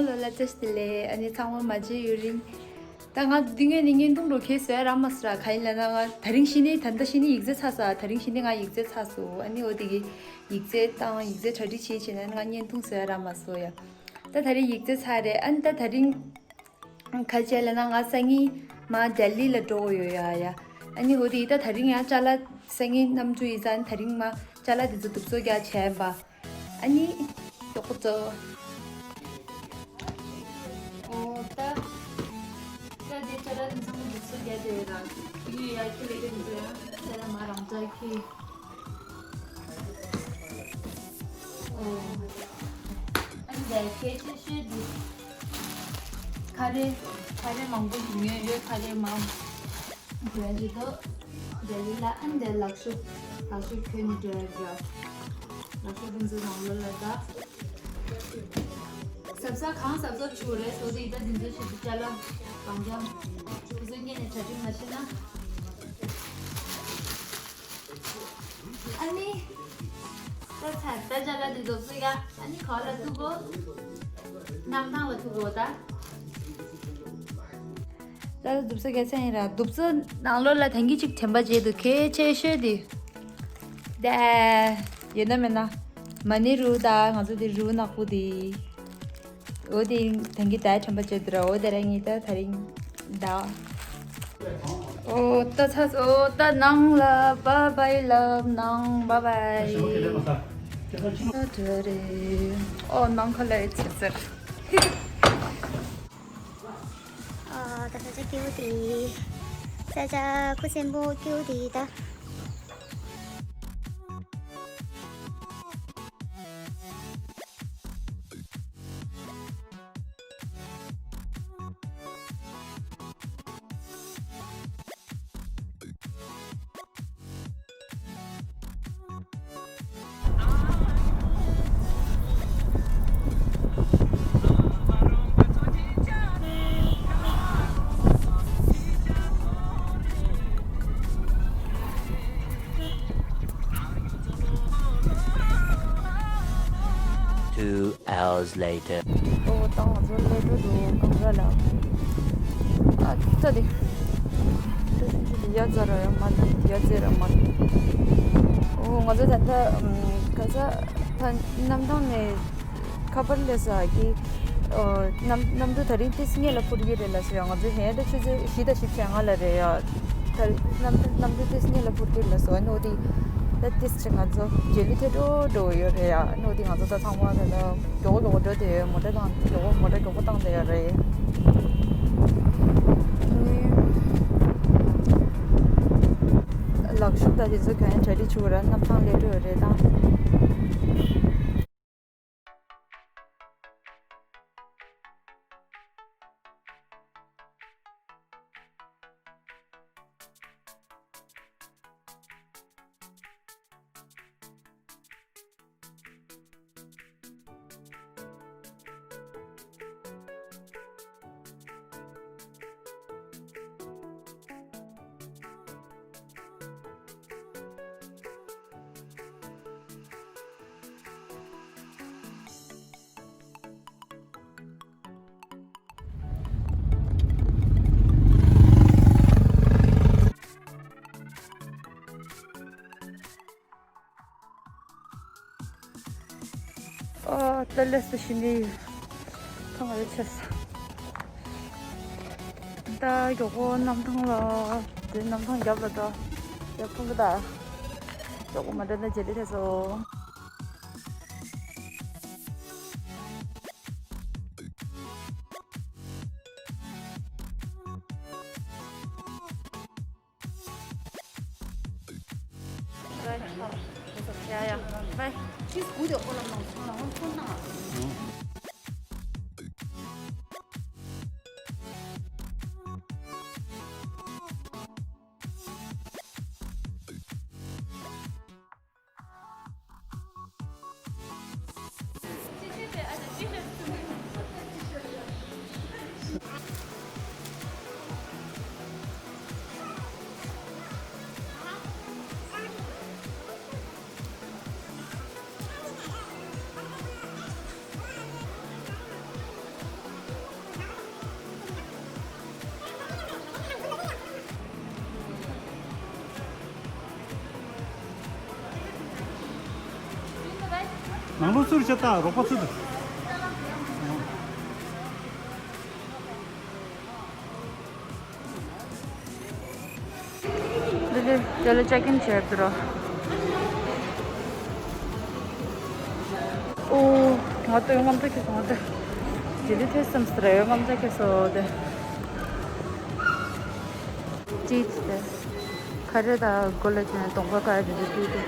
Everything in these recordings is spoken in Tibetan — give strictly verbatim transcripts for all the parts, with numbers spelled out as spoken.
ལོ་ལ་བཀྲ་ཤིས་བདེ་ལེགས། ཨ་ནི་ཚང་མ་མ་མཇལ་ཡུན་རིང་། ད་ང་དུས་ངན་ནི་བརྙན་ཐུང་འགྲོ་ཁེལ་བཟོ་ཡ་རག་མ་སོང་ར། ག་ཡིན་ལབ་ན་ང་དེ་རིང་གཞི་ནས་ད་ལྟ་གཞི་ནས་ཡིག་ཚད་ཚར་སོང་། དེ་རིང་གཞི་ནས་ང་ཡིག་ཚད་ཚར་སོང་། ཨ་ནི་འོ་དེ་གི་ཡིག་ཚད་བཏང་། ཡིག་ཚད་གྲ་སྒྲིག་བྱེད་བྱེད་ན་ང་བརྙན་ཐུང་བཟོ་ཡ་རག་མ་སོང་ཡ། ད་དེ་རིང་ཡིག་ཚད་ཚར་རེད། ཨ་ནི་ད་དེ་རིང་ག་བྱས་ལབ་ན་ང་སང་ཉིན་མ་ལྡི་ལི་ལ་འགྲོ་དགོས་ཡོད་ཡ་ཡ། ཨ་ནི་འོ་དེ་ཡིན། ད་དེ་རིང་ཡང་ཅ་ལག་སང་ཉིན་གནམ་གྲུ་ཡིན་ཙང་དེ་རིང་མ་ཅ་ལག་དེ་ཚོ་གདུབ་གསོག་རྒྱག་བྱས་པ། ཨ་ནི། ཡག་པོ་བཙོ། ཨོ་ད། ད་དེ་ཅ་ལག་དེ་ཚང་མ་གདུབ་གསོག་རྒྱག་བསྡད་ཡོད་ར། ཡུལ་ཡར་ཁྱི་ལས་ཀ་དེ་ཚོ་ཡང་ཅ་ལག་མ་རང་འཇགས་ཁྱི། ཨོ། ཨ་ནི་ད་གལ་ཆེ་ཤོས་དེ། ཁ་རས། ཁ་རས་མང་པོ་ཞིག་ཉོས་ཡོད། ཁ་རས་མང་། གྱོན་གྱི་འདུག་ལྡི་ལི་ལ། ཨ་ནི་ལག་ཤུབས། ལག་ཤུབས་གྱོན་ནས་འགྲོ་ཡ་འདྲ། ལག་ཤུབས་དེ་ཚོ་ནང་ལོགས་ལ་ད། གཟབ་གཟབ་གང་གཟབ་གཟབ་བྱེད་དགོས་རེད་ཟེར་དུས་ད་དེ་ཚོ་ཞིག་ཏུ་ཅ་ལག་གང་འཇམ། དེ་ཚོ་སྔོན་ནས་གྲ་སྒྲིག་མ་བྱས་ན། ཨ་ནི། ད་ཚར། ད་ཅ་ལག་དེ་ཚོ་བཟོ་ཡ། ཨ་ནི་ག་ལ་ཐུག་གོ་གནམ་ཐང་ལ་ཐུག་གོ་ད། ད་གདུབ་གསོག་ག་ཚད་ཡིན་ར། གདུབ་གསོག་ནང་ལོགས་ལ་ད་གིན་གཅིག་དྲན་པ་བརྗེད་འདུག་གལ་ཆེ་ཤོས་དེ། ད། ཡོད་ན་མེད་ན། མ་ཎི་རུ་དང་ང་ཚོ་དེ་རུ་ནག་པོ་དེ། འོ་དེ་ད་གིན་ད་དྲན་པ་བརྗེད་འདུག་ར། འོ་དེ་ར་ངས་ད་དེ་རིང་ད། ཨོ་ད་ཚར་སོང་། ད་ནང་ལ་བཱའི་བཱའི་ལབ། ནང་བཱའི་བཱའི། ད་དེ་རེད། ཨོ་ནང་ཁ་ལ་ཡི་ཚེ་ཟེར། ཨ། ད་ས་ཆ་སྐྱིད་པོ་དེ། ས་ཆ་ཁུ་སིམ་པོ་སྐྱིད་པོ་དེ་ད། Two hours later. ཨོ་ད་ང་ཚོ་སླེབས་འགྲོ་འདུག་གངས་ར་ལ། ཨ་ཙི་དེ། ད་སེམས་ཤུགས་དེ་ཡར་འཛེགས་ར་ཡོད་མ་རེད། ཡར་འཛེགས་ར་མ་རེད། ཨོ་ང་ཚོ་ད་ལྟ་ག་ས་ད་གནམ་ཐང་ནས་ཁ་པར་སླེབས་ས་གི། ཨོ་གནམ་གནམ་གྲུ་དེ་རིང་ཏོག་ཙམ་སྔོན་ལ་འཕུར་གྱི་རེད་ལབ་སོང་ཡ། ང་ཚོ་ཧེ་ད་ཆུ་ཚོད་བཞི་དང་བཞི་བཅུ་ཞེ་ལྔ་ལ་རེད་ཡ། ད་གནམ་གནམ་གྲུ་ཏོག་ཙམ་སྔོན་ལ་འཕུར་གྱི་རེད་ལབ་སོང་། ཨ་ནི་འོ་དེ་ད་ཏོག་ཙམ་ང་ཚོ་མཇལ་ལུ་ཐེ་འགྲོ་འགྲོ་ཡོད་རེད་ཡ། ཨ་ནི་འོ་དེ་ང་ཚོ་ད་ཚང་མ་ད་ལྟ་མགྱོགས་པོ་མགྱོགས་པོ་འགྲོ་བསྡད་ཡོད། མོ་ཊ་དང་མགྱོགས་པོ་མོ་ཊ་མགྱོགས་པོ་བཏང་བསྡད་ཡོད་རེད། ཨ་ནི་ལག་ཤུབས་དང་དེ་ཚོ་གྱོན་ཡ་གྲ་སྒྲིག་བྱེད་དགོས་རེད། གནམ་ཐང་སླེབས་འགྲོ་ཡོད་རེད་ད། ཨ་ད་ལས་སུ་ཞི་ནི་ཐང་རེ་ཆེ་ས། ད་མགྱོགས་པོ་གནམ་ཐང་ལ། དེ་གནམ་ཐང་རྒྱབ་ལ་ད་རྒྱབ་ཐུང་གི་ད། མགྱོགས་པོ་མ་འགྲོ་ན་མཇལ་ལུ་ཐེ་སོང་། ནང་ལོགས་ཚུར་བྱ་ད་རོགས་པ་ཚུར་དུ། འདི་ལས་དེ་ལ་ཅེག་ཨིན་བྱས་འདུག་ར། ཨོ། ང་ལྟོས་རྔམ་སྐྲག་སྐྱེས་སོང་། ང་ལྟོས། དེ་ལས་ཐེ་ཚོམ་ཟེར་ཡོད། རྔམ་སྐྲག་སྐྱེས་སོང་དེ། ཅིས་དེ། ཁ་རས་དང་གོ་ལ་ཅན་གདོང་པ་དཀར་དེ་འདྲ་བཀྲུས་ཏེ།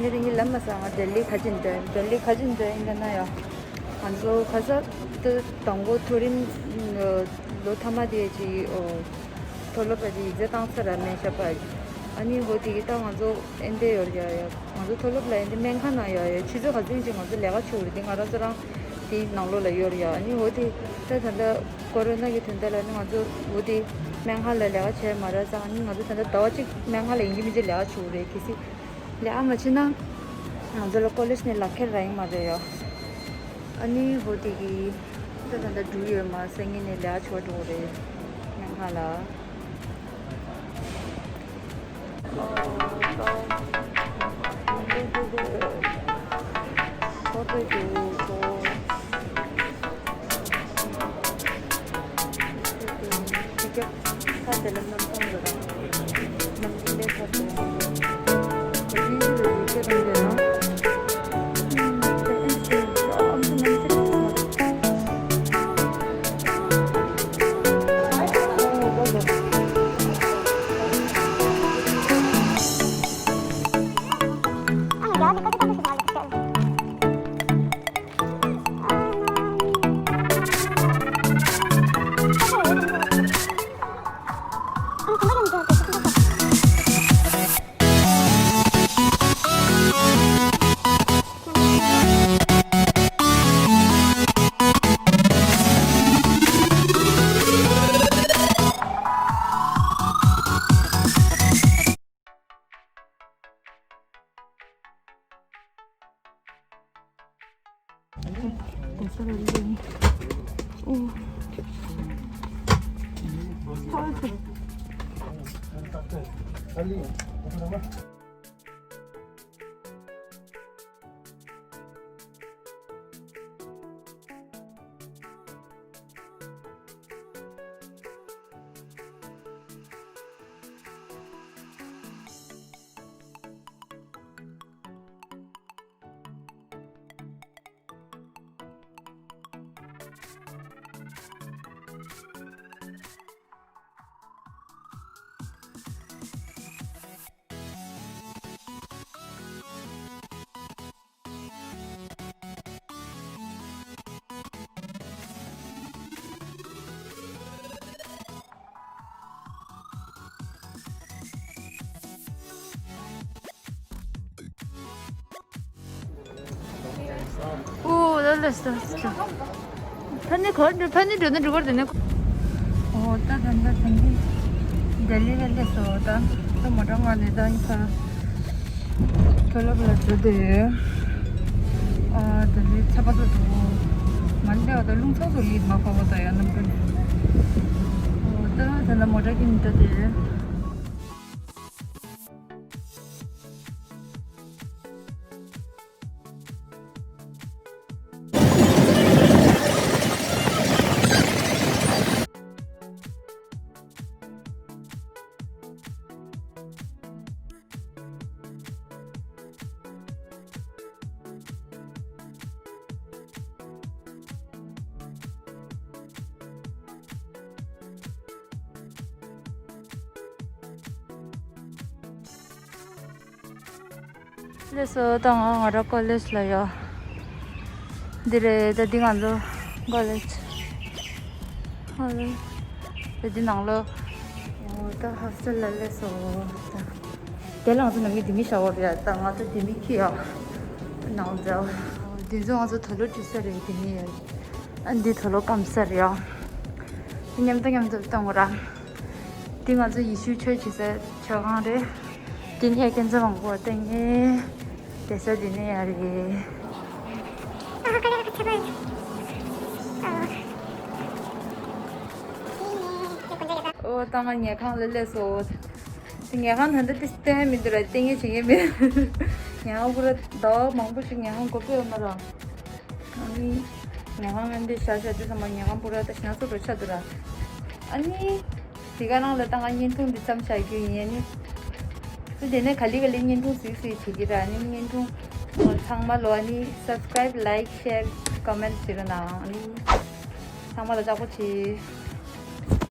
ངས་དེ་ཉིད་ལབ་མ་སོང་། ང་ལྡི་ལི་ག་ཅིག་འགྲོ་ཡིན། ལྡི་ལི་ག་ཅིག་འགྲོ་ཡིན་ལབ་ན་ཡང་། ང་ཚོ་ཁ་ས་དེ་དང་པོ་མཐོ་རིམ་ལོ་མཐའ་མ་དེ་ཅིག་མཐོ་སློབ་པ་དེ་ཡིག་ཚད་བཏང་ཚར་ར་མེད་ཤག་པ། ཨ་ནི་འོ་དེ་གི་ད་ང་ཚོ་ཨེ་འདྲ་ཡོད་ཡ་ཡ། ང་ཚོ་མཐོ་སློབ་ལ་ཡིན་དེ་སྨན་ཁང་ནང་ཡོད་ཡ། ཆུ་ཚོད་ག་ཚོད་ཅིག་ང་ཚོ་ལས་ཀ་བྱེད་དགོས་རེད། དེ་ང་རང་ཚོ་རང་དེའི་ནང་ལོགས་ལ་ཡོད་རེད་ཡ། ཨ་ནི་འོ་དེ་ད་ད་ལྟ་ཀོ་རོ་ན་གི་དོན་དག་ལ་ནི་ང་ཚོ་འོ་དེ་སྨན་ཁང་ལ་ལས་ཀ་བྱས་མ་རེད་ཙང་། ཨ་ནི་ང་ཚོ་ད་ལྟ་ཟླ་བ་གཅིག་སྨན་ཁང་ལ་ཡིན་གཅིག་མིན་གཅིག་ལས་ཀ་བྱེད་དགོས་རེད། གལ་སྲིད་ལས་ཀ་མ་བྱས་ན་ང་ཚོ་ལ་ཀོ་ལེཇ་ནས་ལག་ཁྱེར་རག་གི་མ་རེད་ཡ། ཨ་ནི་འོ་དེ་གི་ད་ད་ལྟ་འགྲུལ་ཡོད་མ། སང་ཉིན་ནས་ལས་ཀ་བྱེད་འགྲོ་དགོས་རེད་སྨན་ཁང་ལ། ཨོ། ལ་ལ་ས་ས། ཕ་ནི་གོ་འདྲ། ཕ་ནི་འགྲོ་ན་འགྲོ་གར་དེ་ནས། ཨོ། ད་ད་ད་ད་གི་ལྡི་ལི་ལ་སླེབས་སོང་། ད་ད་མོ་ཊ་ངང་ནས་ད་ནི་ཕ་མཐོ་སློབ་ལ་འགྲོ་དེ། ཨ། ལྡི་ལི་ཚ་པ་ཚ་འདུག་མ་འདྲ་བ་ད་རླུང་ཚ་ཚ་ལི་མ་ཕོག་པ་ད་ཡང་གནམ་གྲུ་ནས། ཨོ། ད་ད་ད་མོ་ཊ་གི་ནི་འགྲོ་དེ། ལགས་སོ། ད་ང་ང་རང་ཀོ་ལེཇ་ལ་ཡོད། འདི་རེད། ད་འདི་ང་ཚོ་ཀོ་ལེཇ། ཧ་ལས། ད་འདི་ནང་ལོགས། ཨོ། ད་ཧོ་སི་ཊེལ་ལ་སླེབས་སོང་། ད་དེ་ལ་ང་ཚོ་ནམ་རྒྱུན་ལྡེ་མིག་ཤོར་བ་རེད། ད་ང་ཚོ་ལྡེ་མིག་ཁྱེར་ཡོད། ནང་འཛུལ། འདི་ཚོ་ང་ཚོ་དུག་ལོག་བཀྲུས་ས་རེད། ལྡེ་མིག་ཡོད། ཨ། འདི་དུག་ལོག་སྐམ་ས་རེད་ཡ། མཉམ་དུ་མཉམ་དུ་གཏོང་དགོས་ར། འདི་ང་ཚོ་ཡེ་ཤུ་ཆོས་བྱེད་ས་མཆོད་ཁང་རེད། འདི་ནས་ཁྱེད་ཚོ་མང་པོ་བསྟན་ངེས། བྱ་བྱ་དེ་ནས་ཡར་གི། ཨོ་ད་ང་ཉལ་ཁང་ལ་སླེབས་སོང་། དེ་ཉལ་ཁང་ད་ལྟ་དེ་སྟོན་མི་འདུག་ར། སྟོན་ཡས་བྱེད་ཀྱི་མེད། ཉལ་ཁང་པུ་ར་ཟླ་བ་མང་པོ་ཞིག་ཉལ་ཁང་སྒོ་ཕྱེ་ཡོད་མ་ར། ཨ་ནི་ཉལ་ཁང་ང་འདི་བཞག་བཞག་དུས་ཙམ་པ་ཉལ་ཁང་པུ་ར་ད་ཞེ་ན་སོ་འགྲོ་ཆགས་འདུག་ར། ཨ་ནི་དེ་ག་རང་ལ་ད་ང་བརྙན་ཐུང་འདི་བརྩམས་བཞག་རྒྱུ་ཡིན། ཨ་ནི་དེ་ནས་ག་ལེ་ག་ལེ་བརྙན་ཐུང་གཟིགས་གཟིགས་བྱེད་ཀྱི་ར། ཨ་ནི་བརྙན་ཐུང་ཚང་མ་ལོ་ཨ་ནི་subscribe, like, share, comment བྱེད་རོགས་གནང་། ཨ་ནི་ཚང་མ་ལ་ཅག་པོ་བྱེད།